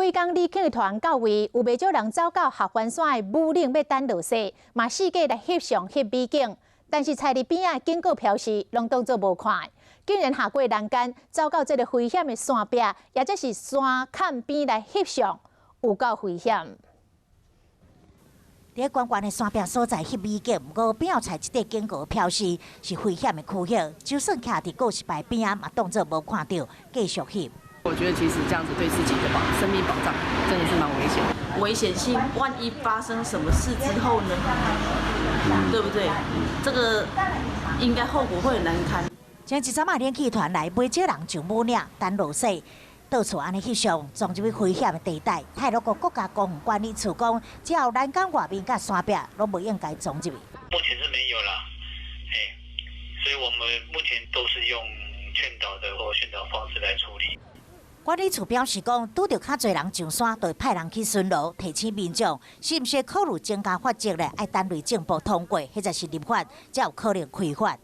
幾工冷氣團到位，有袂少人走到合歡山的武嶺欲等落雪，嘛四界來翕相翕美景。但是菜佇邊仔警告標示，攏當做無看。竟然下過欄杆，走到這个危險的山壁，抑者是山崁邊來翕相，有夠危險。佇懸懸的山壁所在翕美景，毋過邊仔這塊警告標示是危險的區域，就算徛佇告示牌邊仔，嘛當做無看著，繼續翕。我覺得其實這樣子對自己的生命保障真的是蠻危險。危險性，萬一發生什麼事之後呢？對不對？這個應該後果會很難堪。前一陣仔冷氣團來，袂少人上武嶺等落雪。到處按呢翕相，鑽入去危險的地帶。太魯閣國家公園管理處講，只要欄杆外面佮山壁，攏袂應該鑽入去。目前是沒有啦，所以我們目前都是用勸導的或宣導方式來處理。管理處表示講，拄著較濟人上山，就會派人去巡邏，提醒民眾，是毋是考慮增加罰則咧？愛等內政部通過，或者是立法，才有可能開罰。